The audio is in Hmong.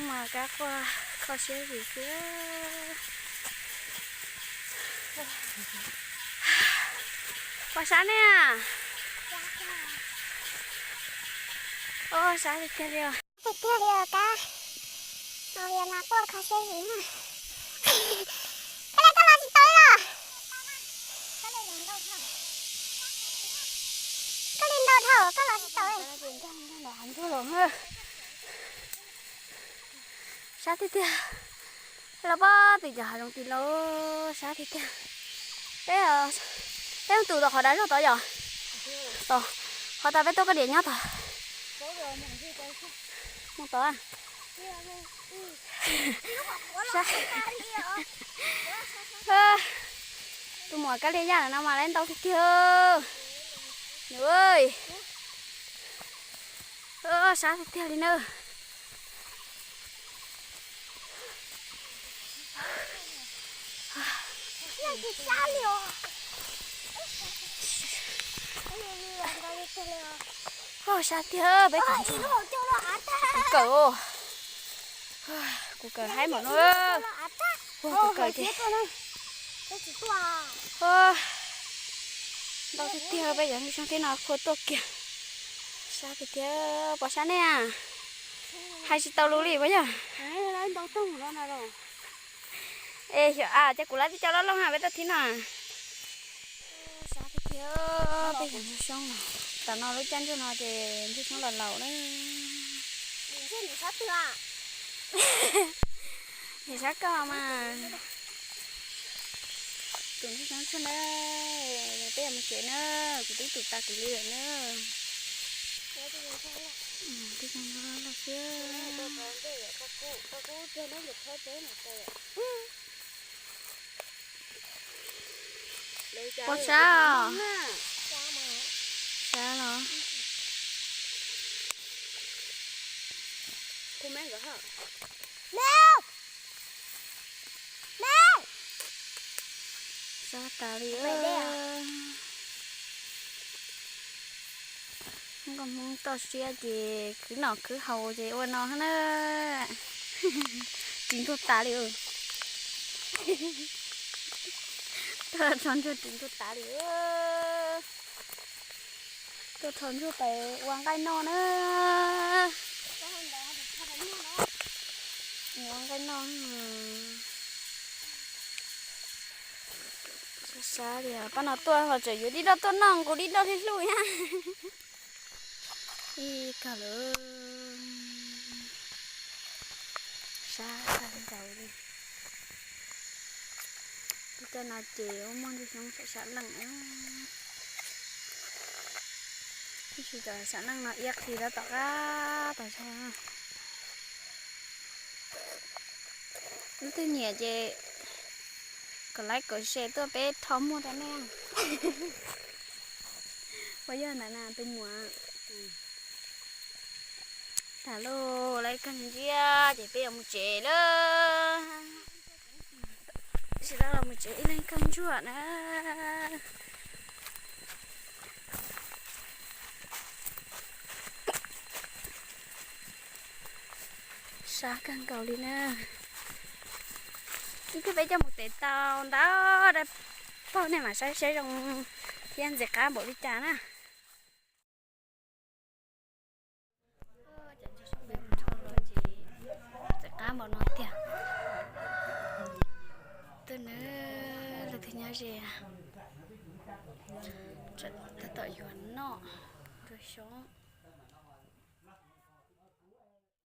Mas kab quaj kho siab zim xwb. Pom sab ne. Ua sab tiag tiag li os. Tiag tiag li os kab. No yog mas quaj kho siab zim na. Koj le koj los tsis tau li los? Koj li ntau dhau koj los tsis tau li. Sab tiag tiag. Los pab tim cov hav zoov tim lauj, sab tiag tiag. Peb, peb mus tus tom qhov dav zog tod yom? Tod, qhov tas peb tuaj koj diam nyob tod. Mus tod. Tus muam kab lia yaj no mas lawv ntau tiag tiag. Nws, sab tiag tiag li na. Sab tiag peb, kuv kawm, kuv kawm haib npaum no. Kuv kawm ces ntau tiag tiag, peb cov ntsuj xyoob thiab no qhua tuaj kiag. Sab tiag tiag, pom sab ne. Hais tsis tau lus li puas yog? Es xyov a, ces kuv lawv twb cov loj looj na peb tuaj thib no. Sab tiag tiag, peb cov ntsuj xyoob no. Tam no lub caij ntuj no ces ntsuj xyoob los laus na. Nim sab koj mas. Tus ntsuj xyoob tshuaj na, peb yuav mus tsev na, kuv twb tus tas kuv li lawm na. Twb zoo loj loj xwb. Pom sab os. Sab los. Sab tas li. Nkauj Hmoob toj siab ces khwv noj khwv haus ces ua no na. Ris ntsuag tas li. Tuaj rho ntsuag ris ntsuag tas li. Tuaj rho ntsuag pais ua nqaij noj na. Ua nqaij noj. Sab sab li, pab no tuaj ho tseem yuav dib loj tuaj noj, nqus dib loj hli hlub thiab. Ib kawg lawm. Sab kawg nkaus li. Lub caij no ces muaj ntsuj xyoob sam sam leej. Tab sis cov sam leej no iab qhi rau tom qab tag zog. Leej twg nyiam ces kom like kom share tuaj peb rho muag rau nej. Puas yog ntawd na tus muam? Tas lauj, lawv kawg ntsiab ces peb yuav mus tsev lawm. Tab sis los mus tsev ib leeg kawg ntsuag na. Sab kawg nkaus li na. Ib pliag peb coj mus tev tau ntau dab paug nej mam saib seb zoo thiab ntxim qab npaum li cas na. Ntxim qab npaum no tiag. Tuaj na, leej twg nyob ze, tab tom yuav noj ntsuag xyoob.